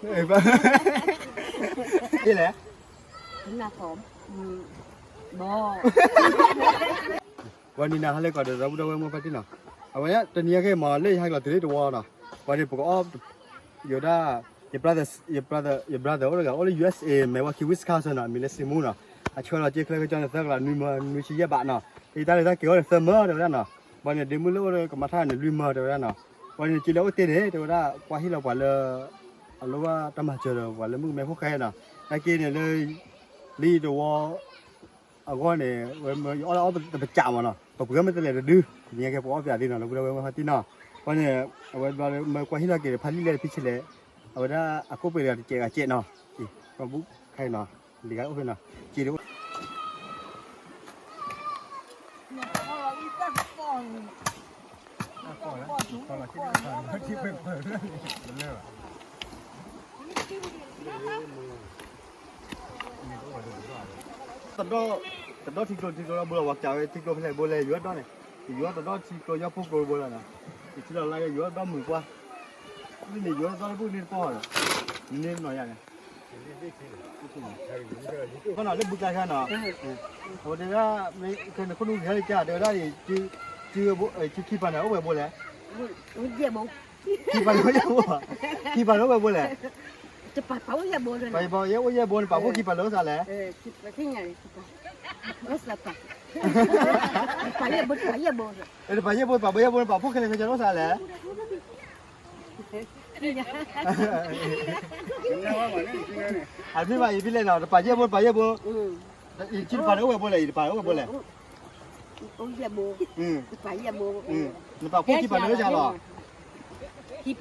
ဘၣ် ယလဲၣ် ဘီ ပှၤနံၤနၤဟါလၢကီးဒီး ဒီပုၢ်ဒီဝဲၢ်မိၢ်ပၢ်တံၢ်နီၤ, အဝဲတနံၤအံၤမ့ၢ်လၢယဟဲကလီၤတုၤလၢတဝီနီၤ, ပှၤန့ၣ်ပကအီၣ် ယဝဲဒၣ် ယ brother ယ brother ယ brother အိၣ်တဂၤ အိၣ်လၢ ယူၢ်အ့းအ့း Milwaukee Wisconsin နီၤ, အမံၤလၢစံမူနီၤ, အဆှၢလီၤစ့ချၢကၠီန့ၣ် သၢကလးနွံမၢ နွံဆံယဲၢ်ဘးနီၤ, ယတၢ်လဲၤတၢ်က့ၤအိၣ်န့ၣ် သၢမၢ တဲဝဲဒၣ်နီၤ, ပှၤန့ၣ်ဒ့မုၣ်လၢအိၣ်ဒီးကမၤထါန့ၣ် လွံၢ်မၢ တဲဝဲဒၣ်နီၤ, ပှၤန့ၣ်က့လၢအိၣ်တ့ၢ်န့ၣ် တဲဝဲဒၣ် ကွၢ်ဟ့ၣ်လီၤပှၤလၢ အလိၣ်ဘၣ်တၢ်မၤစၢၤဒီး ပှၤလၢမုၣ်ကမဲဖိဃဲနီၤ, နာ်က့န့ၣ်လၢ လၢယတဝီ အဂီၢ်န့ၣ် ဝဲမၢယအီၣ်လၢအီၣ်တပစးမးနီၤ, ပပှ့ၤမ့ၢ်တလဲၤတဒု, တနံၤအံၤကဲပကအီၣ်ပၠးသ့နီၤ ဒီပုၢ်ဒီဝဲၢ်မိၢ်ပၢ်တံၢ်နီၤ, ပှၤန့ၣ် အဝဲဘျီမၢကွၢ်ဟ့ၣ်လီၤက့ၤဖးလံၣ်လဲၢ်တဖံဆဲလဲၣ်, အဝဲဒၣ်အကိၣ်ပှ့ၤတဂၤတစဲးဂၤစဲးနီၤ, ပှၤဘူၣ်ခါအံၤနီၤ, လံာ်ဂၤအိၣ်ဖဲနီၤ, စ့တအိၣ် တဒီၣ်ထံကျိထံကျိလီၤဘိလီၤ ပှၤကးဝဲထံကျိဖဲလဲၣ်ဘိလဲၣ် ယိၤဒီၣ်န့ၣ်, ယိၤတဒီၣ်ထံကျိယီၢ်ဖိကျိဘိလီၤနီၤ, ယထံလီၤလါယိၤဒီၣ်မုာ်ပှၢ်, န့ၣ်ယိၤဒီၣ်တဘုၣ်န့ၣ်တပီၢ်ဒီး, န့ၣ်နီၤယၤန့ၣ်, ခီနီၤလၢဘုကျါခါနီၤ, အဝဲတဲဒၣ်, ခဲန့ၣ်ခိၣ်နူာ်ကဟဲလၢကါ တဲဝဲဒၣ်, စုခံပၤန့ၣ်အိၣ်ဝဲဘိလဲၣ် ခံပၤန့ၣ်အိၣ်ယဲၢ်ဘိ, ခံပၤန့ၣ်အိၣ်ဝဲဘိလဲၣ်, တပၤအိၣ်ယဲၢ်ဘိ, အိၣ်ယဲၢ်ဘိန့ၣ် ပာ်ဖှိၣ်ခံပၤလၢအိၣ်သးလဲၣ်, တပၤယဲၢ်ဘိ,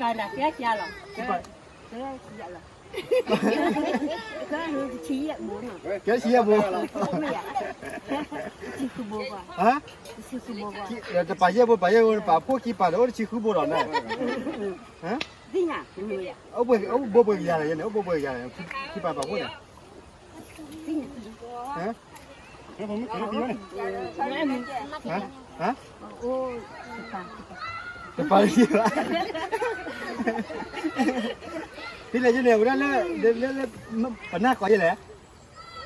တပၤယဲၢ်ဘိန့ၣ် ပာ်ဖှိၣ်ခဲလၢာ်ခဲဆ့လၢအိၣ်သးလဲၣ်, အမ့ၢ်ဘၣ်ယဖဲလဲၣ်နီၤ တပၤယဲၢ်ဘိ တပၤယဲၢ်ဘိ, ခံတပၤန့ၣ်အိၣ်ဝဲဘိလဲၣ်, အံၤတပၤန့ၣ်အိၣ်ဝဲဘိလဲၣ်, နပာ်ဖှိၣ်ခံပၤန့ၣ်အိၣ်သးလီၤ, ကဲဆံယဲၢ်ဘိ, တပၤယဲၢ်ဘိ တပၤယဲၢ်ဘိ ပာ်ဖှိၣ်ခံပၤဒီးအိၣ်တဆံဃုဘိဒီးန့ၣ်, အိၣ်ဘိပှဲၤကယၤလဲၣ်, ယဲန့ၣ် အိၣ်ဘိပှဲၤကယၤလဲၣ်, ခံပၤပာ်ဖှိၣ်န့ၣ် တပၤလၢ, ဖဲလဲၣ်ယဲန့ၣ် ဝဲဒၣ်လၢ, လၢ, ပနၢ်ကီးယဲလဲၣ်, ဘီ, ဒီးကျီၢ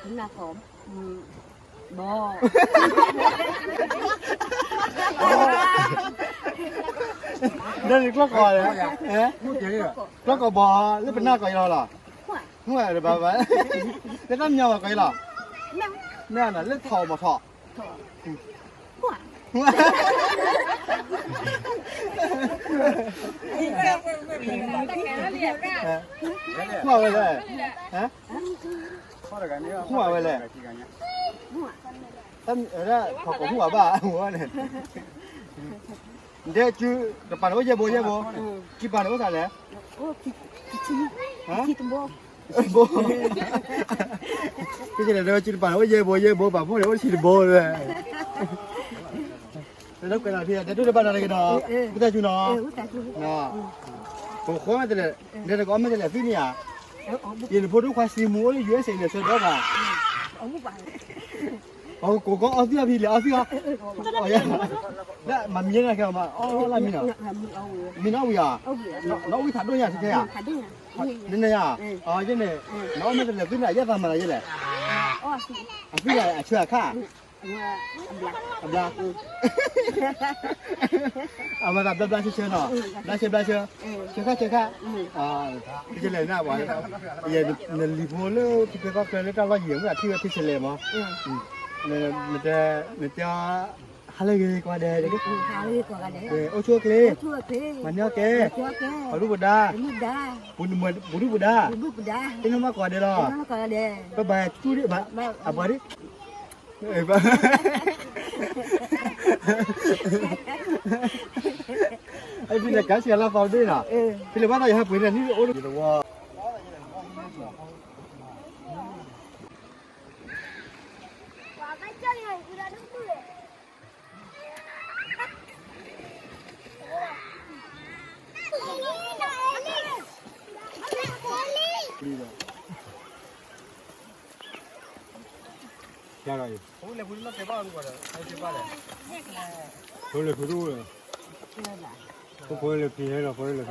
်ကီးလဲၣ်, ကျီၢ်ကီးဘီ, လၢပနၢ်ကီးယဲလီၤ, ဘၣ်ဘၣ်, လၢတၢ်မညီဘၣ်ကီးယဲလီၤ, မ့ၢ်နၤလၢထီၣ်မီၤထီၣ်, ကွၢ်ဝဲလဲၣ်, ကွၢ်ဝဲလဲၣ်, ထီၣ်ကိးဟူးဘၣ်, ဒဲကၠူတပၤန့ၣ်အိၣ်ယဲၢ်ဘိယဲၢ်ဘိ, ခံပၤန့ၣ်အိၣ်သးလဲၣ်, ဘိ, ကၠူတပၤန့ၣ်အိၣ်ယဲၢ်ဘိယဲၢ်ဘိ ပာ်ဖှိၣ်န့ၣ်အိၣ်တဆံတဘိ, လၢကွဲးလီၤဖဲ တဲဒိၣ်တဘၣ်နီၤတက့ၤနီၤ, ဝံသးစူၤနီၤ, ပဃီမ့ၢ်တလဲၣ်, ဒဲတကအီၣ်မ့ၢ်တလဲၣ်သ့ၣ်န့ၣ်ဧါ, ယဖိဒိၣ်ခွါစံမူအိၣ်လၢ ယူၢ်အ့းအ့း န့ၣ် ဆၢဒီးဘၣ် ပှၤကိးကီအီသံအီဖံလဲၣ် အီသံအီ, မၤမံၤန့ၣ်ခဲအီမး အီလၢမံၤနီၤ, မံၤနီၤဝံၤဧါ, နီၣ်ဝံၤဖးဒိၣ်ညါဆူညါဧါ, နန့ၣ်ဧါ, ယဲန့ၣ်, နအီၣ်မ့ၢ်တလဲၤသ့ၣ်န့ၣ် အယဲၢ်သးမၤလၢယဲလဲၣ်, အသံအဆၢအခါ, အဘျါ, အမၤသးဘျါဘျါဆၢဆၢနီၤ, ဘျါဆၢဘျါဆၢ, ဆၢခါဆၢခါ, ဖဲလဲၣ်န့ၣ်, နလံၤဖိလၢထံချၢကီၢ်ချၢလၢတၢ်လီၢ်ယံၤမ့ၢ်ဒၣ်ထံၣ်ဝဲဖဲလဲၣ်မး, နတဲ, နတဲ, ဟါလၢဂ့ၤကိးဂၤဒဲး, အိၣ်ဆူၣ်အိၣ်ချ့, မၤန့ၢ်အီၣ်ကဲ, ပှၤဒုၣ်ပှၤဒါ, ပှၤဒုၣ်ပှၤဒါ, တနီၢ်မးကိးဂၤဒဲးလီၤ, ပဘၣ်တူၢ်ဒံး, အဘၣ်ဒံး, ဖဲလဲၣ်ကါဆံးအလီၢ်သီဒ့နီၤ, ဖဲလဲၣ်ဘၣ်သးယဟဲပှ့ၤန့ၣ် နံၣ်အိၣ်ဒံးတဝီ ဖိလဲၣ်ဖုတအိၣ်လၢၤ, ဖိလဲၣ်ဖုဟဲလီၤ ဖိလဲၣ်ဖု, ဖိလဲၣ်ဖု, ဖိလဲၣ်ဖ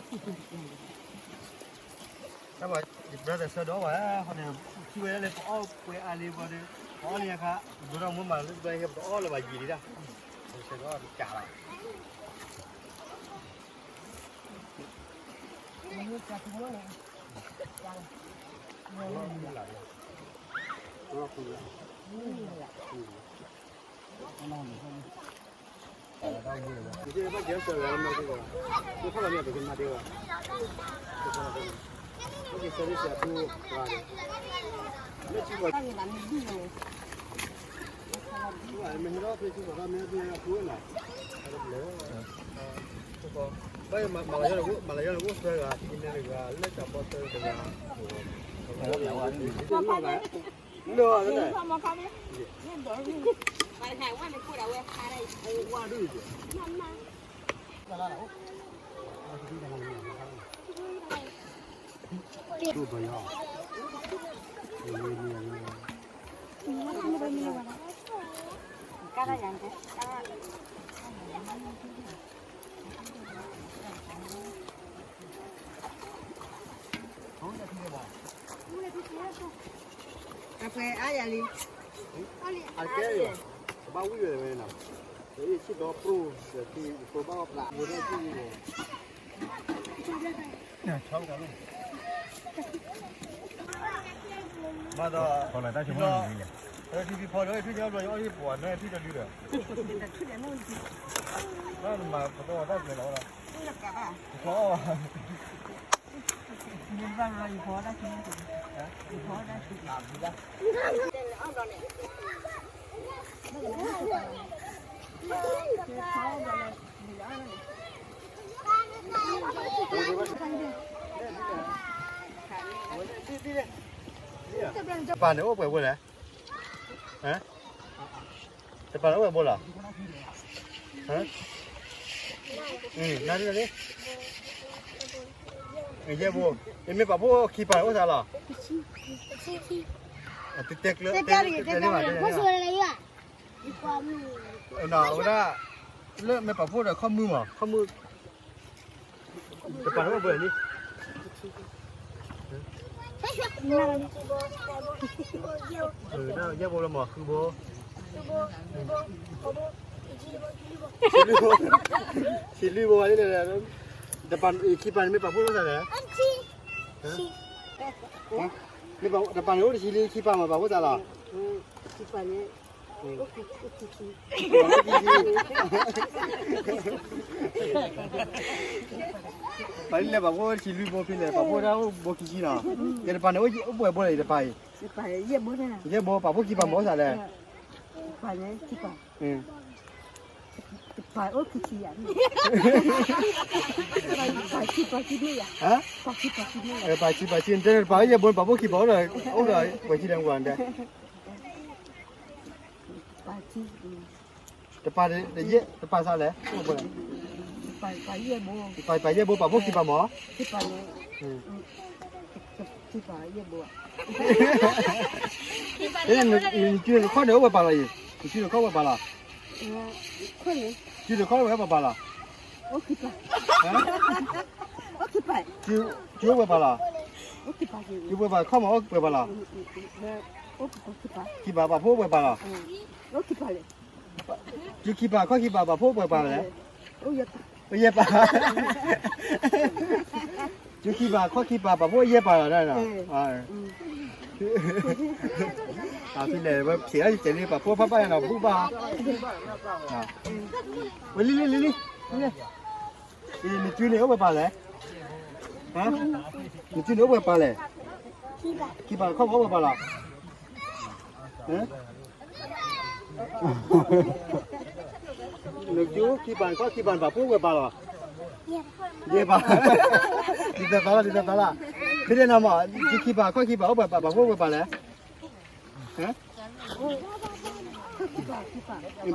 ု, တၢ်ဘၣ် ယ brother ဆၢဒီးဘၣ် ဃီန့ၣ် ထံၣ်ဝဲဒၣ်လၢပအီၣ်ပှဲၤအါလံဘၣ်ဒီး ပအီၣ်န့ၣ်အခါ ဒိၣ်ထီၣ်မူမးလၢပှဲၤ ပတအီၣ်လၢၤဘၣ်ယံာ်လံဒၣ် ဆၢဒီးတကးလီၤ မၤလၤယီၢ်လၢအိၣ် မၤလၤယီၢ်လၢအိၣ်သၢဂၤ ထံန့ၢ်တဂၤ လၢတၢ်ဘီသၢဂၤ လၢ အကဲ ကဘၣ်ဝံၣ်ဝဲဝဲနီၤ ဆံးဒီပြိၢ် ဆံးဒီပြိၢ်ဘၣ်အီၣ်ပျး ဝဲဒၣ် မၤဒီး ထံဖံဖီဒီး ထံဖံဖီဒီး အီၣ်ဟံၣ်ပှၤ နထံတဒုဒီး နမၤပတီၢ်တၢ်ကျဲၤလီၤလီၤ ဖီအီၣ် တပၤန့ၣ်အိၣ်ပှဲၤဘိလဲၣ်, တပၤန့ၣ်အိၣ်ပှဲၤဘိလဲၣ်, နၤဒ်လဲၣ်, ယဲၢ်ဘိ, ယမ့ၢ်ပာ်ဖှိၣ်ခံပၤန့ၣ်အိၣ်သးလီၤ, တဲကျၢၤ, တဲကျၢၤ, အဝဲဒၣ် လၢမ့ၢ်ပာ်ဖှိၣ်ဒီးခီၣ်မုၢ်မး, ခီၣ်မုၢ် တပၤန့ၣ်အိၣ်ပှဲၤလံ, ယဲၢ်ဘိလီၤမး ဃုဘိ, ဆံလွံၢ်ဘိ, ဆံလွံၢ်ဘိ, တပၤ ခံပၤန့ၣ်မ့ၢ်ပာ်ဖှိၣ်လိာ်သးလဲၣ်, တပၤန့ၣ်အိၣ်တဆံလံ ခံပၤမးပာ်ဖှိၣ်သးလီၤ. ပှၤလၢပာ်ဖှိၣ်ဆံလွံၢ်ဘိဖဲလဲၣ် ပာ်ဖှိၣ်ဒၣ်အိၣ်ဘိခံဆံနီၤ, ယတပၤန့ၣ်အိၣ်ပှဲၤဘိလဲၣ် ယတပၤအံၤ, ယဲၢ်ဘိ ပာ်ဖှိၣ်ခံပၤမးအိၣ်သးလဲၣ်, ပာ်ဆံပာ်ဆံ, ပာ်ဆံပာ်ဆံ, ပာ်ဆံလဲၣ်, တပၤ တပၤစးလဲၣ်, ပာ်ယဲၢ်ဘိ ပာ်ဖှိၣ်ခံပၤမး, နစုနခီၣ်န့ၣ်အိၣ်ဝဲပာ်လီၤအံၤ, နစုနခီၣ်ဝဲပာ်လီၤ, စုနခီၣ်ဝဲပာ်ပာ်လီၤ, စုအိၣ်ဝဲပာ်လီၤ, စုအိၣ်ဝဲပာ်လီၤ, စုဝဲပာ်ခီၣ်မးအိၣ်ဝဲပာ်လီၤ, ခံပၤပာ်ဖှိၣ်ဝဲပာ်လီၤ, စုခံပၤခီၣ်ခံပၤပာ်ဖှိၣ်ဝဲပာ်လဲၣ်, ယဲၢ်ပၤ, စုခံပၤခီၣ်ခံပၤပာ်ဖှိၣ်ယဲၢ်ပၤလီၤ, ဖဲလဲၣ် ဝဲဖျဲးအီၣ်ယကဲးန့ၣ် ပာ်ဖှိၣ်ဖးဘၣ်နီၤ ဘူၣ်ဘၣ်, ဝဲလံလံလံလံ, နစုန့ၣ်အိၣ်ဝဲပာ်လဲၣ်, နစုန့ၣ်အိၣ်ဝဲပာ်လဲၣ်, ခံပၤခီၣ်ပၤအိၣ်ဝဲပာ်လီၤ, နစုခံပၤခီၣ်ခံပၤပာ်ဖှိၣ်ဝဲပာ်လီၤ, ယဲၢ်ပၤ, ဒ်သိးသီလီၤ ဒ်သိးသီလီၤ, ဖဲန့ၣ်နီၤမး စုခံပၤခီၣ်ခံပၤအိၣ်ပာ်ဖှိၣ်ဝဲပာ်လဲၣ်,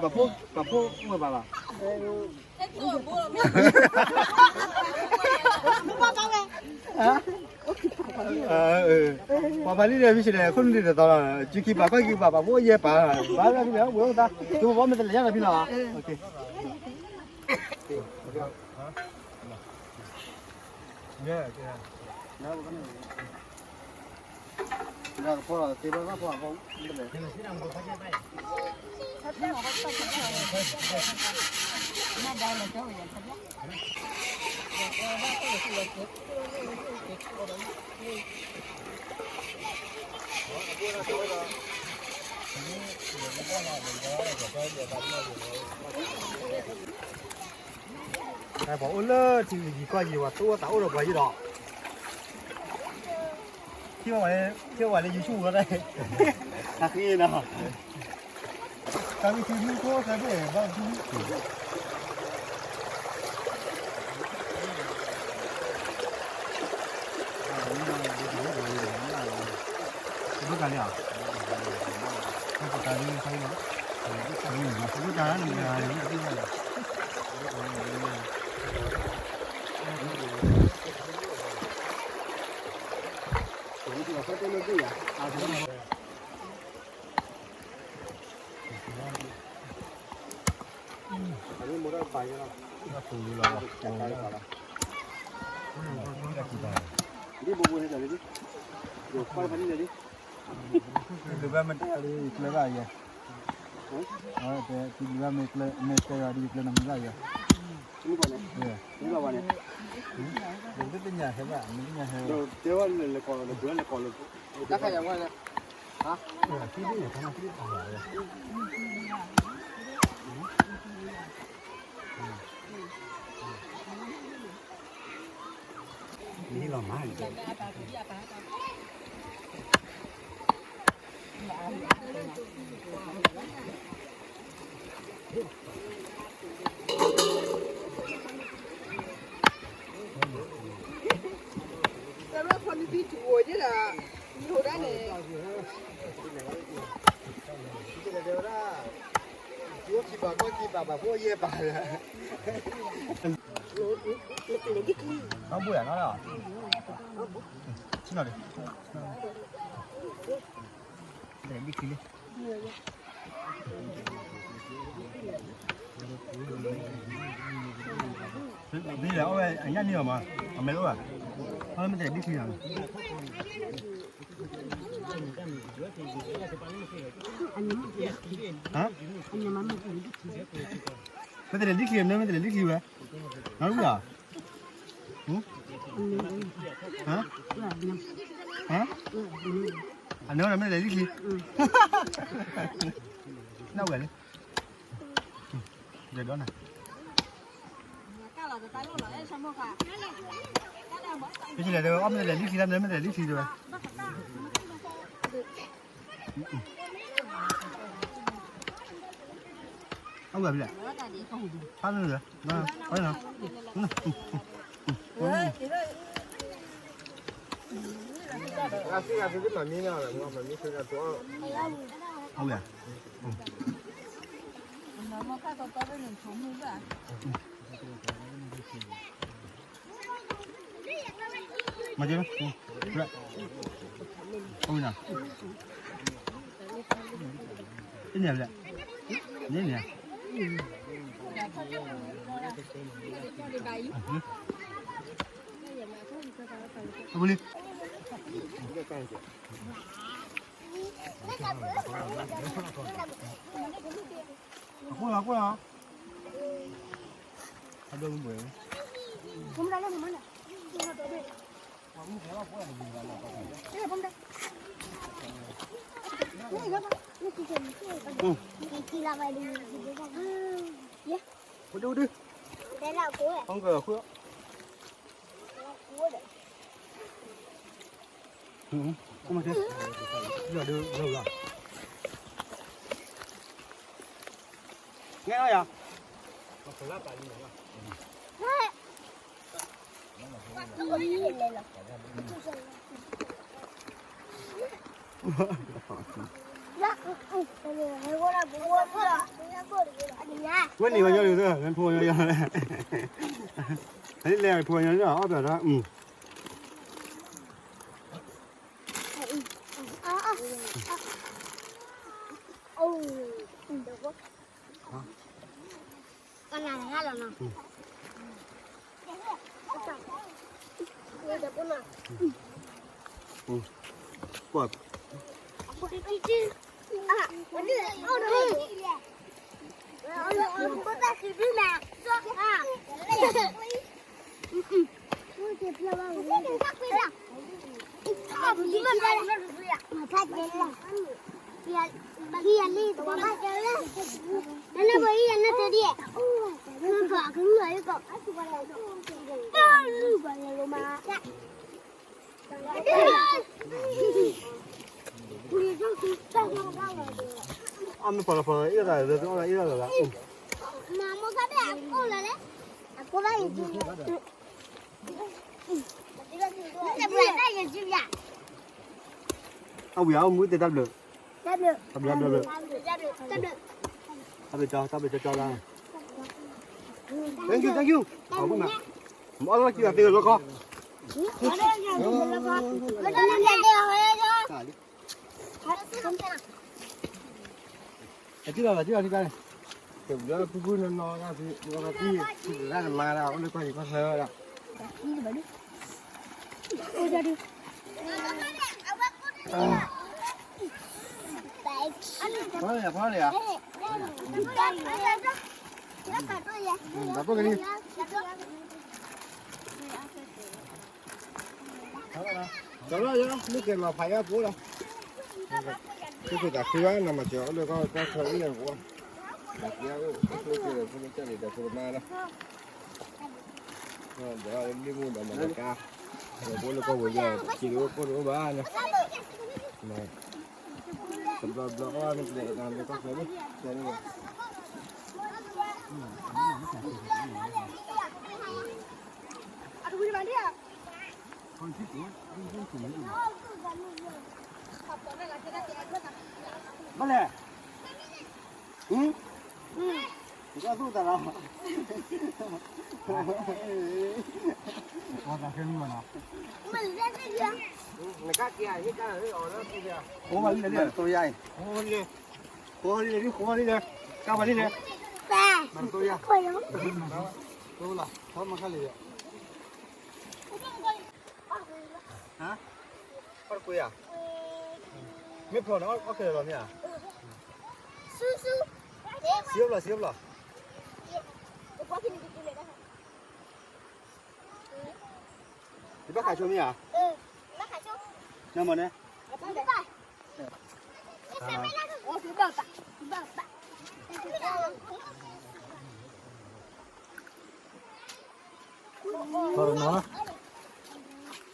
ပာ်ဖှိၣ် ပာ်ဖှိၣ်အိၣ်ဝဲပာ်လီၤ, ပှၤပာ်လံဒီး ဖဲန့ၣ် ခိၣ်နူာ်ဒ်သိးသီလီၤ, စုခံပၤခီၣ်ခံပၤပာ်ဖှိၣ်ယဲၢ်ပၤ, ဘၣ်လၢဖဲလဲၣ် ဝဲအိၣ်သး, ကဘၣ်မ့ၢ်တလဲၤညါဒီးဖဲလီၤ, ပှၤအိၣ်လၢထံဂုၤကီၢ်ဂၤ ပှၤသူၣ်အိၣ်သးအိၣ်ဒီးပှၤယံၤဒီး ထံၣ်ဝဲလၢ YouTube လီၤ, တၢ်ဃ့နီၤ, တၢ်မ့ၢ်ထံမ့ၢ်ခိၣ်သၢဘ့ၣ်ဘၣ်ထံ ဘၣ်ကလီၤ, ဘၣ်ကလီၤ, ဘၣ်ကလီၤ, ဒုးဘၣ်မ့ၢ်တဲလၢကျဲဘၣ်ယဲ, ဒုးဘၣ်မ့ၢ်တဲလၢကျဲနမံၤဘၣ်ယဲ, တသ့ၣ်ညါဟဲဘၣ်, မ့ၢ်သ့ၣ်ညါဟဲ, တၢ်ခါယၤဝဲလဲၣ်, ဟါ, မ့ၢ်လီၤမး, တၢ်ရၢၢ်ဖီနံၤဖံးထူးအိၣ်ယဲဒၣ်, မ့ၢ်ဟိုဒၣ်န့ၣ်, ဘၣ်ဘိယၤနီၤလီၤ, ဆံနီၤလံ, ဒ်ချံလံ, ဒ်လဲၣ်အီၣ်ဝဲအညၣ်န့ၢ်အီၤမး, အမဲာ်အိၣ်ဘၣ်, အီၣ်မ့ၢ်တဲဒ်ချံနီၤ, မ့ၢ်တလဲၤဒ်ချံ, မ့ၢ်တလဲၤဒ်ချံဝဲ, နီၢ်ဝံၣ်ဧါ, ဟါ, ဟါ, အန့ၣ်မ့ၢ်တလဲၤဒ်ချံ, နီၢ်ဝံၣ်ဧါလံ, ယဒိးနၤ, ပလဲၤအီၣ်မ့ၢ်တလဲၤဒ်ချံလၢ မ့ၢ်တလဲၤဒ်ချံတဲဝဲ အဝဲဖဲလဲၣ်, ဖးမ့ၢ်လဲၣ်, ဖးလီၤ, အဝဲ, မၤက့ၤ, အဝဲနၤ, န့ၣ်လဲၣ်, န့ၣ်န့ၣ်, အဝဲလံ, အဃိလီၤ, အဃိလီၤ, အဒိၣ်မုၢ်ဘှဲး, ဟူဒုဒု, ဟူကဃု, ယၤဒုလီၤလီၤ, ငဲၢ်အီၤယၤ, ဝဲန့ၣ်ဝဲညီလံ, ဖိညီလံ, လဲၤဖိညီလံ, အီၣ်ပျးဒီး, ကနၣ်လၢလီၤနီၤ, အ ကွၢ် အမ့ၢ်ဖီလီၤဖီလီၤ အ့ၣ်ဒၣ်လၢ အ့ၣ်ဒၣ်လၢ အဝံၤအအိၣ်မူသ့တၢ်ဘျုး တၢ်ဘျုး တၢ်ဘျုး တၢ်ဘျုး တၢ်ဘျုး တၢ်ဘျုး တၢ်ဘျုး thank you thank you အဝံၤမး မ့ၢ်အီၣ်လီၤကံၢ်သ့လီၤခီ အထံၣ်ဘၣ် အထံၣ်ဘၣ် အထံၣ်ဘၣ်န့ၣ် ကဲပူၤဒီးပူၤပူၤနီၢ်နီၢ် ကသံၣ်ကသံၣ် ထံၣ်တၢ်ကမါဒၣ် အိၣ်လၢကီၢ်ဟံၣ်ကီၢ်ချၢဒၣ် ဖီလီၤယၤ ဖီလီၤယၤ ဒီးပကလံ ကလီယၤ မ့ၢ်ကဲလီၤဖးယါဖိလီၤ သုကသးခုဘၣ် နမၤစၢၤအီၤလၢကီၢ်ကီၢ်ချၢအံၤန့ၣ် ဖိကဲလီၤဖိကဲလီၤဖိကမါလီၤ ဒီးလံၣ်မူဒီးမၤလီၤကါ ဒီးဖိလၢကီၢ်ဝဲယါ က့ၤလၢအိၣ်ကိၢ်တအိၣ်ဘၣ်န့ၣ် တဘျီဘျီအီၣ်န့ၣ် ပျဲနၤလၢကီၢ်ချၢန့ၣ် ဘၣ်လဲၣ် ဟူ နကၢ်သူၣ်တၢ်လီၤ နကၢ်က့ၤဧါ ဟ့ၣ်ကၢ်လီၤ မၤတသိယါအံၤ ဃိလံလံ ဃိလံလံ ကၢ်ပှၤလံလံ မၤတသိယါ သိလီၤ ထီမခါလံ ဟါ အီၣ်တကွံဧါ မ့ၢ်ဖျိးန့ၣ် အီၣ်ခဲလၢာ်လီၤမ့ၢ်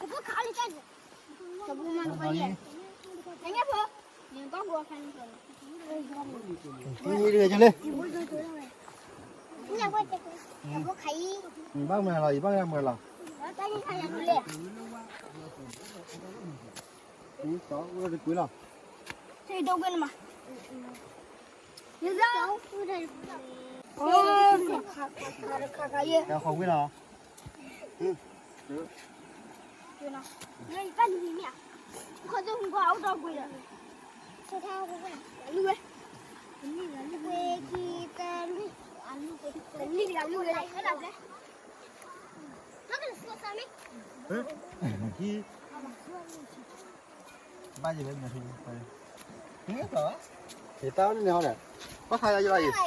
ဧါ ဆံးအိၣ်လီၤ ဆံးအိၣ်လီၤ ယဘၣ်ခးဆိမ့ၢ်ဧါ နမၤန့ၣ် နံၤတဂၤကလဲၣ် ဘၣ်မၤလီၤ ယဘၣ်မၤလီၤ နံၤတဂၤကွံာ်လီၤ တၢ်ဃီကွံာ်လီၤ ဘၣ်ယလဲၣ် ယတၢ်န့ၣ်ဟီလဲၣ် ဘၣ်ခါယဘၣ်ယ ခ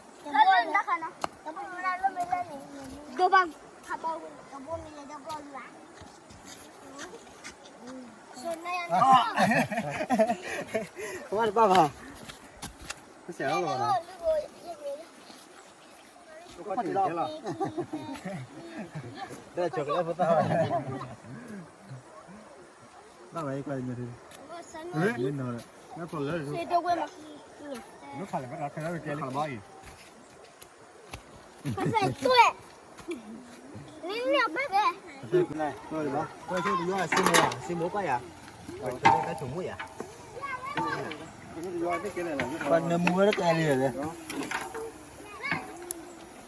ံကွံာ်လီၤ ခံကွံာ်လီၤ ခံကွံာ်လီၤ ဒိဘၣ် ခါဘၣ်ဝဲ တဘိမံၤလဲၣ် တဘိလူၤ ဝါတဘၣ်ဘၣ် ကစဲးလီၤဘၣ်နီၤ ကဖီၣ်တ့ၢ်လီၤ တဲချိးကလၢဖိသၣ်ဘၣ် ဘၣ်ဝဲကွၢ်မ့ၢ် မ့ၢ်နီၤ မ့ၢ်ဖီၣ်လၢ မ့ၢ်ဖီၣ်လၢဘၣ် ခဲလၢာ်ကဲလၢဘၣ်အံၤ ပှၤနမူဝဲတကဲလၢာ်လဲၣ်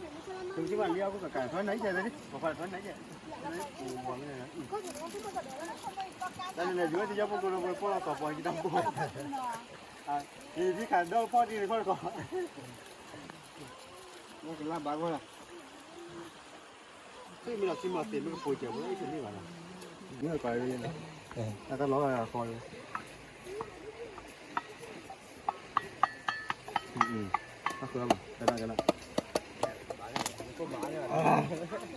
တမ့ၢ်ဘၣ်လံအခိၣ်ကကး ထွဲနၤအံၤကဲသ့ၣ် ပှၤဖးထွဲနၤအံၤကဲ တၢ်န့ၣ်လဲၤယိၤတယီဖိကိးလီၤ ပှၤဖီၣ်လီၤသီပှၤကံတၢ်ဖိ ယဖံခးဒီဖီၣ်တံၢ်န့ၣ်ဖီၣ်တကီး ကလၢဘၣ်ဂီၢ်လီၤ သ့ၣ်မ့ၢ်လီၤဆံမီၤသ့ၣ်မ့ၢ်ကပိာ်စၢၤဖိ အ့ၣ်တမ့ၢ်ဘၣ်လီၤ မ့ၢ်ကီးလီၤ အတၢ်လီၤဂာ်ဃီလီၤ အဃၢမး ကဲဒၣ်ကဲဒၣ် ဘၣ်နီၤနီၤ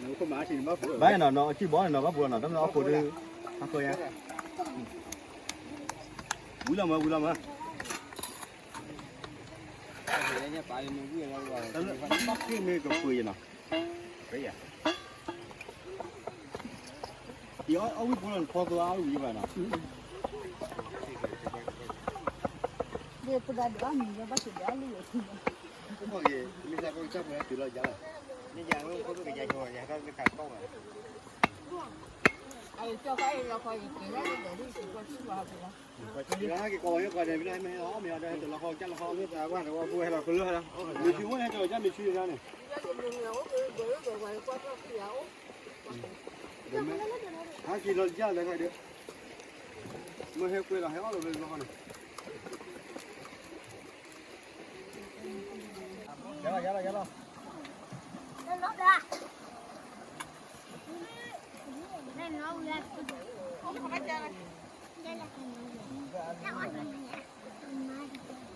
အထံဘီန့ၣ်နီၤ ဘၣ်ပူၤနီၤ တမ့ၢ်အီၣ်ခိၣ်ဒုး အဃၢယါ ဝံၤလီၤမး ဝံၤလီၤမး ဘၣ်ဃ့ၢ်မ့ၢ်ကပှ့ၤယနီၤ ယအီၣ်ဝံၣ်ပူၤလီၤ နဖီသိအါဝံၤဘၣ်နီၤ ဒီးပဒၣ်ဒွးမံၤလၢဘၣ်စံးဒွးလံ ကမ့ၢ်သးကီၢ်ကစၢ်ဖိလၢတုၤလီၤယါလီၤ န့ၣ်ယၤလၢဖိကယါဆိယၤတၢ်လၢခါကီၢ်ဘၣ် အကၠီဖးအံၤလီၤခီယက့ၤလီၤဒီးဒ်စံးကွၢ်ဆူၣ်ဘၣ်ဖဲလီၤ မ့ၢ်ဟဲက့ၤကီးဝဲကီးန့ၣ် မ့ၢ်ဟဲမ့ၢ်ဟဲအီၣ်မ့ၢ်ဟဲဒီးဟဲတလီၤခီကၢ်လီၤခီမ့ၢ်သးကွၢ်ဒီးဝဲဖိဟဲလီၤကလၢာ်လီၤ မ့ၢ်ထံအိၣ်န့ၣ် ဟဲတလီၤကၢ်မ့ၢ်ထံန့ၣ်န့ၣ် ဟဲက့ၤလီၤကၢ်လီၤခီဒီး မ့ၢ်ဟဲကွဲးလီၤဟဲအီၣ်လီၤဝဲလီၤခီန့ၣ် ယၤလီၤယၤလီၤယၤလီၤ တၢ်က့ၤဆ့ၣ်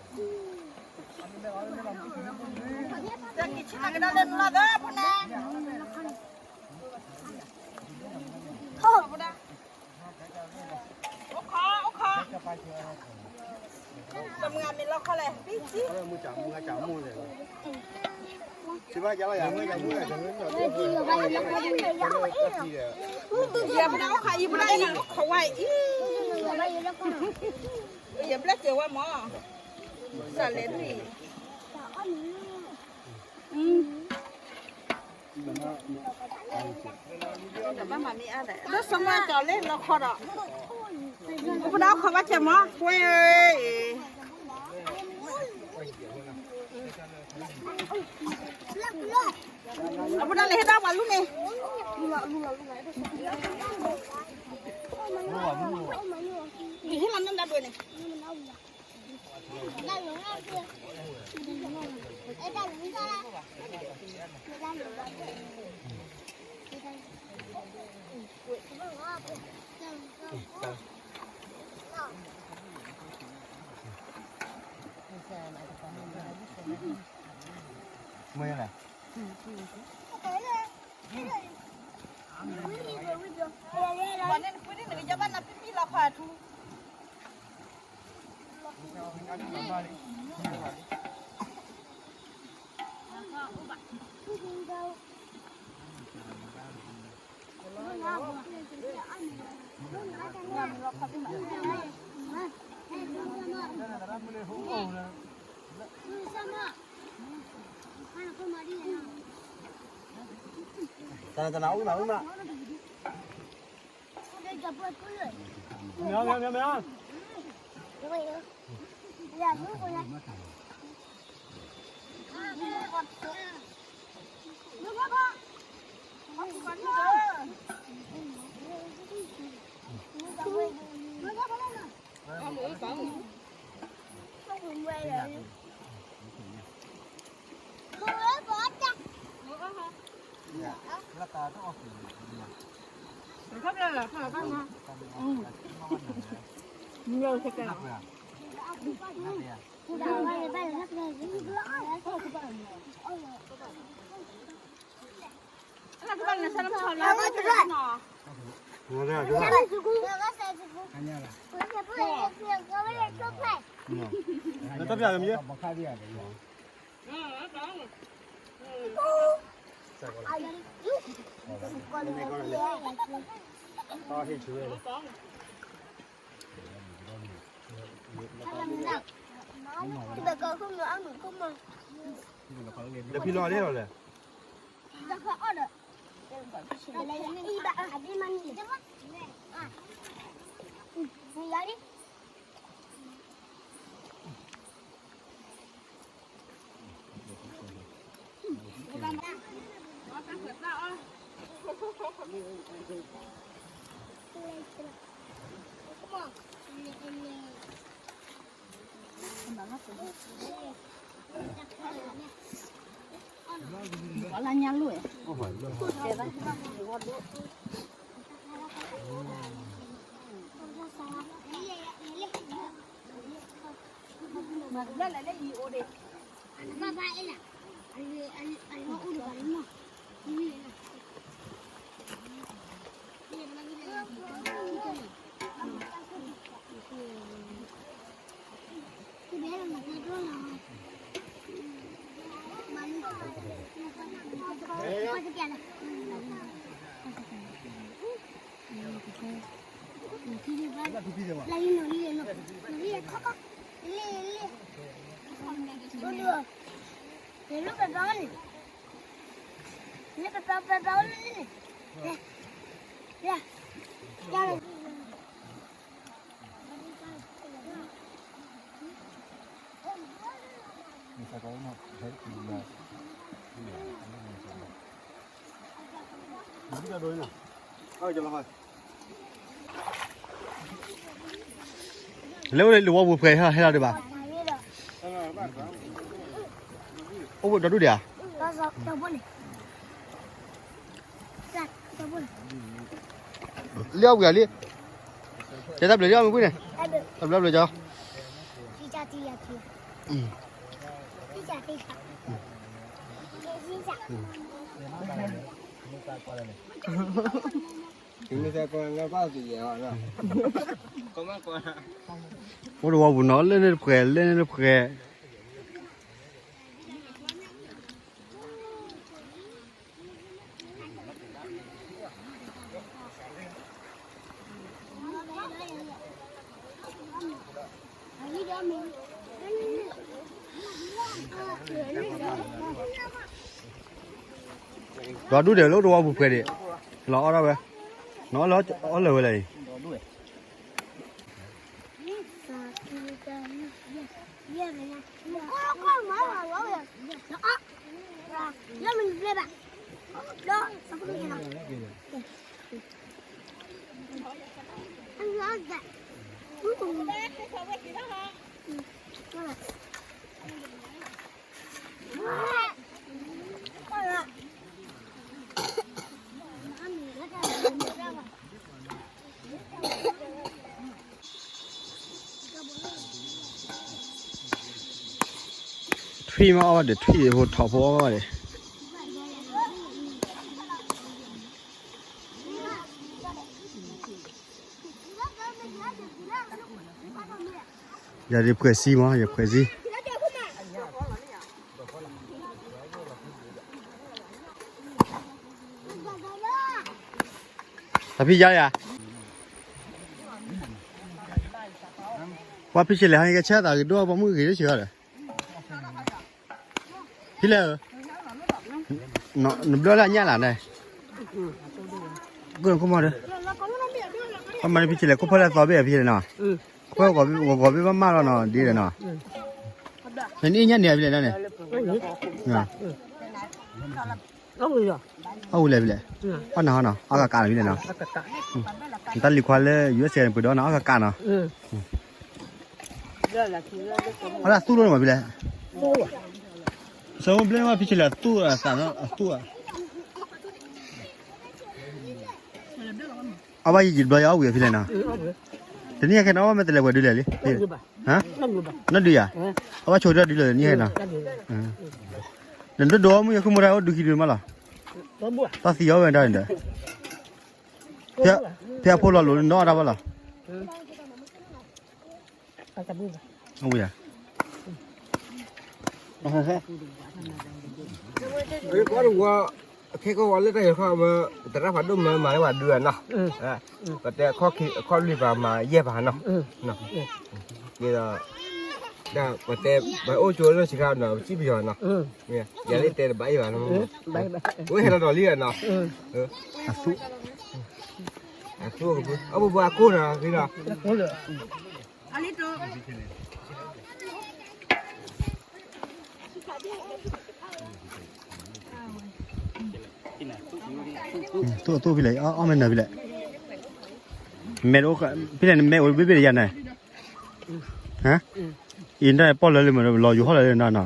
နီၤကဒါလၢနလီၤသၢဖီနၤ ဖီနၤ လီခီလဲၣ်, ယပဒါအိၣ်ခါအံၤပဒါအံၤ ခဝါအံၤ, ယဘျဲၣ်က့ၤဝဲမၢ်, စးလဲၤဒ်အံၤ, တဘၣ်မၤမ့ၢ်အါလဲၣ်, ဒိၣ်စိမၤကီၤလၢလီခီဒီး, ပဒါအိၣ်ခါဘၣ်ကဲမၢ်, ကွဲ, အပဒါလဲၤဟ့ၣ်ဒၣ်ပှၤလူန့ၣ်, ဟ့ၣ်လီၤနၢ်ဒၣ်ဒိၣ်န့ၣ် မ့ၢ်လဲၣ်, ပှၤန့ၣ်နကွၢ်န့ၣ် နကယီဘၣ်နၤပံပံလီၤခီအထူ တနၤတနၤအိၣ်မးအိၣ်မး, မ့ၢ်မ့ၢ်မ့ၢ်မ့ၢ် ဒီးဖံလီၤဒ်လဲၣ်, လၢဝဲလၢဝီပူၤဖှဲးဟဲလီၤဒံးဘၣ်, အိၣ်ဒီးဒူၣ်ဒံးဧါ, လၢအဝံၤဧါလံ, ကဲတၢ်ဘျုးလံအီၣ်မ့ၢ်ကွံန့ၣ်, တၢ်ဘျုးဘျုးကီး. အိၣ်တဝီပူၤနီၤ လၢန့ၣ်တဖှဲး လၢန့ၣ်တဖှဲး ဒီးဒူၣ်ဒဲးလၢတဝီပူၤဖှဲးဒံး, လီၤအီၣ်ဒၣ်ဝဲ, နအီၣ်လၢအီၣ်လၢာ်ဝဲလဲၣ်အံၤ. ထွံၣ်မ့ၢ်အီၣ်ဘၣ်ဒီး ထွံၣ်ဖိထီၣ်ဖိအီၣ်ဘၣ်ဒီး ယၤဒ်ဖှဲးစံမး ယဖှဲးစံ တၢ်ဖံးယါယၤ, ပှၤဖံးဆဲးလဲၣ်ဟဲကဆၢသးဂ့ၤဒိၣ် ပှၤမုၣ်ဂ့ၤဒိၣ်ဆံးဂၤဒီး ဖံးလဲၣ်ဧၢ, နဘျီလၢအညၣ်လၢ်န့ၣ်, ကိၣ်နခိၣ်မီၢ်ဒီး, ပှၤမၤန့ၢ်ဖံးဆဲးလဲၣ် ခိၣ်ဖီၣ်လၢအသီဘ့ၣ်အဖံးလဲၣ်နီၤ, အဝဲဂီၤဘ့ၣ်ဘၣ်မၢ်လီၤနီၤ ဒ်ဒီးနီၤ, နအ့ၣ်ညၣ်န့ၣ်ဖံးလဲၣ်န့ၣ်, အဝဲလဲၣ်ဖံးလဲၣ်, အီၣ်နၤဟီနီၤ အီၣ်ကကးနီၤဖံးလဲၣ်နီၤ, နတၢ်လံၤခွါလၢ ယူအက်စ့ န့ၣ် ပှ့ၤဒီးနီၤ အီၣ်ကကးနီၤ, အီၣ်ဒၣ်သူၣ်လိန့ၣ်မးဖံးလဲၣ်, ဆၢမုၢ်ဘျ့မးဖံးဆဲးလဲၣ်အသူၣ်အသးနီၤ အသူၣ်ဧါ, အီၣ်ဘၣ်ယံာ်ယံာ်တဘျီယအီၣ်ဝံၤအဖံးလဲၣ်နီၤ, တနံၣ်အခဲနီၤ အီၣ်မ့ၢ်တလဲၤပှဲၤဒုလဲၣ်လံ, နီၢ်ဒုယၤ, အီၣ်ဘၣ်ဆိဒၣ်ဒုလၢတနံၣ်အခဲနီၤ, နဒိၣ်ဒိၣ်အီၣ်မုၢ်ယဲၢ်ခိၣ်မူဒါအိၣ်ဒုခံဒုမးလီၤ, တၢ်သံအီၣ်ဝဲဒၣ်န့ၣ်ဒီး, ဖဲအဖိလီၤလိၤလၢနီၢ်အီၣ်တၢ်ဘၣ်လီၤ, အဝဲယၤ ကီတဝီ, ခဲကီဝီလၢတၢ်ယီၤခီဝဲ, တရၣ်ဖးဒိၣ်မၢမၤလၢပှၤဒုးဧါနီၤ, ပတဲအခီၣ်လွံၢ်ပၤမၤယဲၢ်ပၤနီၤ, ဒီး, ပတဲ, ပအိၣ်ကၠိလၢစခါနီၤ ပစံၣ်ပယီၤနီၤ, ယၤလၢတဲတဘၣ်အံၤဘၣ်နီၤ, အိၣ်ဟဲလီၤဒီးလံဧါနီၤ, အသူၣ်, အသူၣ်, အပူၤပှၤကိၢ်နီၤ ဂ့ၤနီၤ သူၣ်အသူၣ်ဖဲလဲၣ် အီၣ်မ့ၢ်နၢၤဖဲလဲၣ်, မဲာ်အိၣ်ဖဲလဲၣ် နမဲာ်အိၣ်ဘ့ၣ်ဘ့ၣ်ဒီးယၤန့ၣ်, အံၤဒၣ်ပီၣ်လၢလၢမ့ၢ်လီၤယူၤဟီၣ်လၢလၢနီၤနီၤ,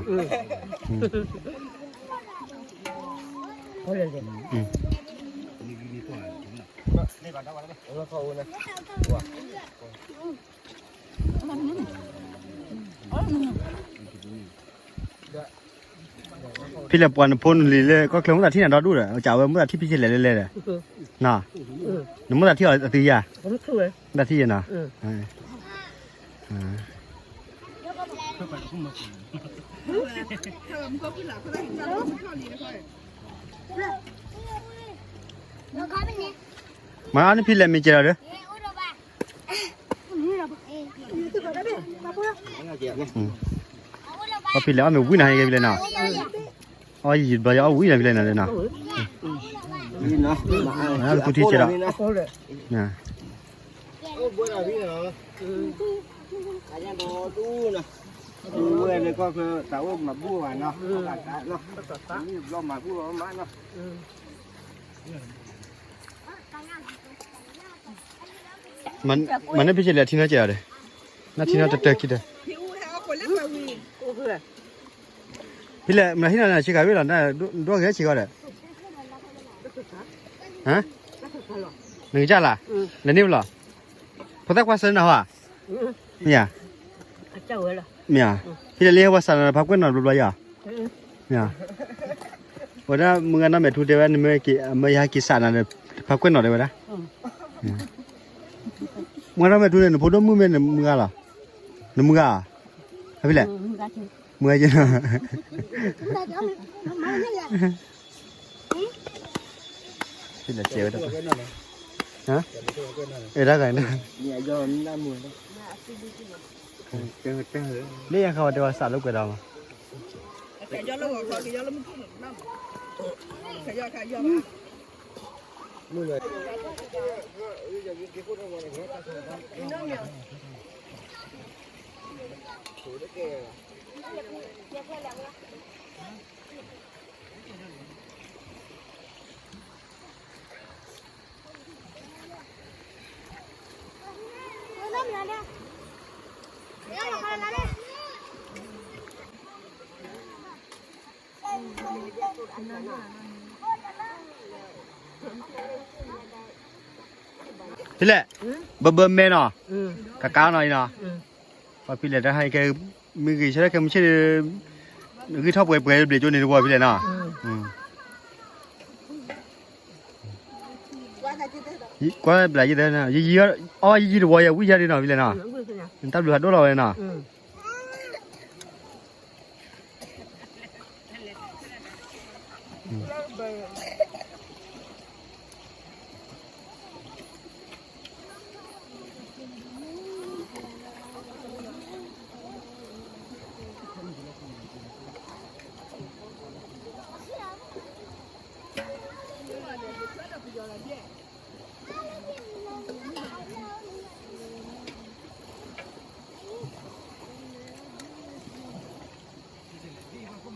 ဖဲလဲၣ်ပှၤနဖိနလံၤလၢကီၢ်ချၢ မ့ၢ်သးထံၣ်နၤဒီဒူၣ်ဒီး ကးဝဲမ့ၢ်သးထံၣ်ဖံဆဲးလဲၣ်လဲၣ်လဲၣ်ဒီး, နမ့ၢ်သးထံၣ်အီၤအသုယၤ, မ့ၢ်သးထံၣ်ယၤနီၤ, မၤအီၤန့ၣ်ဖံလဲၣ်မ့ၢ်ကဲလီၤဒီး, အီၣ်ဖံလဲၣ် အီၣ်မ့ၢ်ဝံနၤဟဲက့ၤဖံလဲၣ်နီၤ, အီၣ်ယံာ်ဘျီယအီၣ်ဝံနၤဖံလဲၣ်နီၤ, သူထံဆဲးဒီး, ဝဲန့ၣ်ကီၢ်ချၢ တၢ်အိၣ်မၤဘူၣ်ဘၣ်နီၤ, ဘျီမၤဘူၣ်ဘၣ်မးနီၤ မၤန့ၢ်ဖံဆဲးလဲၣ်ထံနီၤကဲဒီး, နထံနီၤတတၢခံတၢ, ဖံလဲၣ် မနုၤဟံးနီၤဆံးခါဝံၤလီၤ ဒွးဂဲၤဆံးဂီၤဒီး, နကစၢ်လၢ, လဲၤန့ၢ်ဘၣ်လီၤ, ဖိသၣ်ခွါဆၢနၤဟီဧါ, မ့ၢ်ဧါ, မ့ၢ်ဧါ, ဖံလဲၣ်လၢဟဲပှၤစးနၤ ဖးကွဲးနီၣ်တဘျီဘျီယၤ, မ့ၢ်ဧါ, ဝဲဒၣ်မုၢ်ဂၤနီၢ်မဲာ်ထူတဲဝဲ နမ့ၢ်က့ၤ အမၢယဟဲက့ၤစးနၤဒီး ဖးကွဲးနီၣ်တဲဝဲဒၣ်, မုၢ်ဂၤထီၣ်မဲာ်ထူန့ၣ် နဖိဒိၣ်မုၣ်မ့ၢ်နမုၢ်ဂၤလီၤ. နမုၢ်ဂၤဧါ. ဟဲဖဲလဲၣ်. မုၢ်ဂၤက့ၤ. ဖဲလဲၣ်ကဲဝဲဒၣ်. အဲၣ်ဒၣ်ဂၤန့ၣ်. လၢယခါဝဲတဲဝဲစးလိာ်ကွဲဒီးမး. ဖဲလဲၣ်. ဘၣ်ဘၣ်မဲနီၤ. ကကါနီၤအံၤနီၤ. ပှၤဖဲလဲၣ်တဟါကဲ, မ့ၢ်ဂ့ၤဆၢထၢၣ်ခဲမုၢ်ဆ့ၣ်ဒီး, ဂံၢ်ထီၣ်ပှဲၤပှဲၤဘျဲၣ်ကၠိန့ၣ်တဝီဖဲလဲၣ်နီၤ. ကွၢ်ဘျးယံၤသၢ, ယံၤယံၤ, အီၣ်ယံၤယံၤတဝီယဲၢ်ဝံၣ်ယဲၢ်ဒ်နီၤဖဲလဲၣ်နီၤ. တၢ်ဘျုးဟးဒိၣ်လီၤဝဲနီၤ. အီၣ်တဖှဲးခံဖှဲး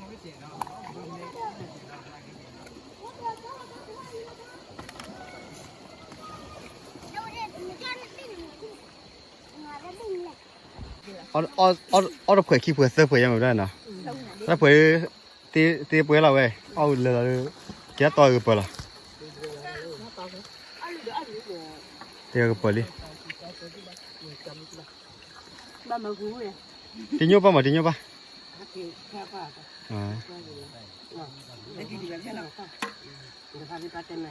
သၢဖှဲးယဲၢ်မ့ၢ်ဒၣ်နီၤ. တၢ်ဖှဲး, သ့ပှဲၤလီၤဝဲ, အီၣ်ဝံၤလၢာ်လီၤ, ကဲတီကပၢၤလီၤ. တကပၢၤလံ. တညိၣ်ပၢ်မး တညိၣ်ပၢ်. နီၢ်သ့ၣ်ရဲၣ်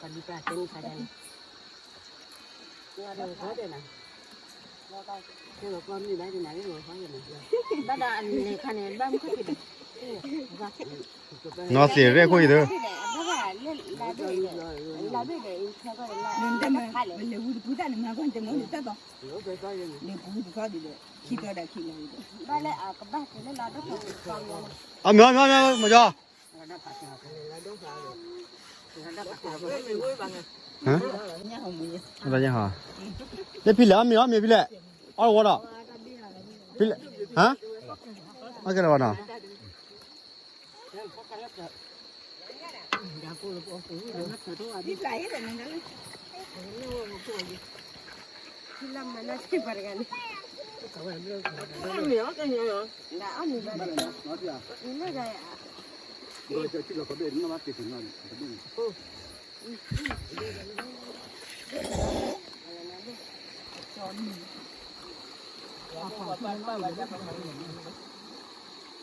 ခိၣ်အံၤသၢ. အမ့ၢ်အီၣ်မ့ၢ်အီၣ်မ့ၢ်ကီၤ. လၢဖံလဲၣ် အီၣ်မ့ၢ်အီၣ်မ့ၢ်ဖံလဲၣ်. အီၣ်ဝီဒီး, ဖံလဲၣ်, ဟါ, အီၣ်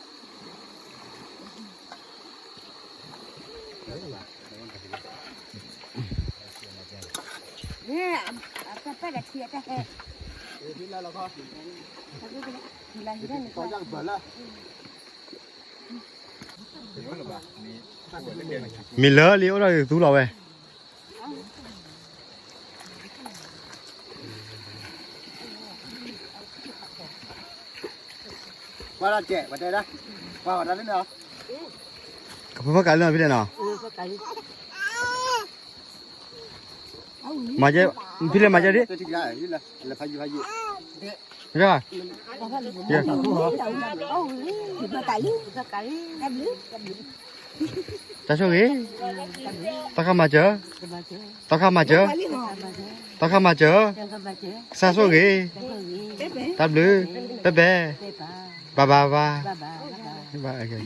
ကဲလီၤဝီနီၤ. မ့ၢ်လၢလံ အိၣ်ဒီးသူလီၤဝဲ. ကဖၢဖၢကးလၢနီၤဖံလဲၣ်နီၤ. မၤကဲ, ဖံလဲၣ်မၤကဲဒ်. တၢ်ဆိၣ်ဂ့ၤ, တၢ်ခါမၤစၢၤ, တၢ်ခါမၤစၢၤ, တၢ်ခါမၤစၢၤ, ကစၢ်ဆိၣ်ဂ့ၤ, တၢ်ဘျုး, ပဲပဲ, ဘၣ်ဘၣ်ဘၣ်, ဘၣ်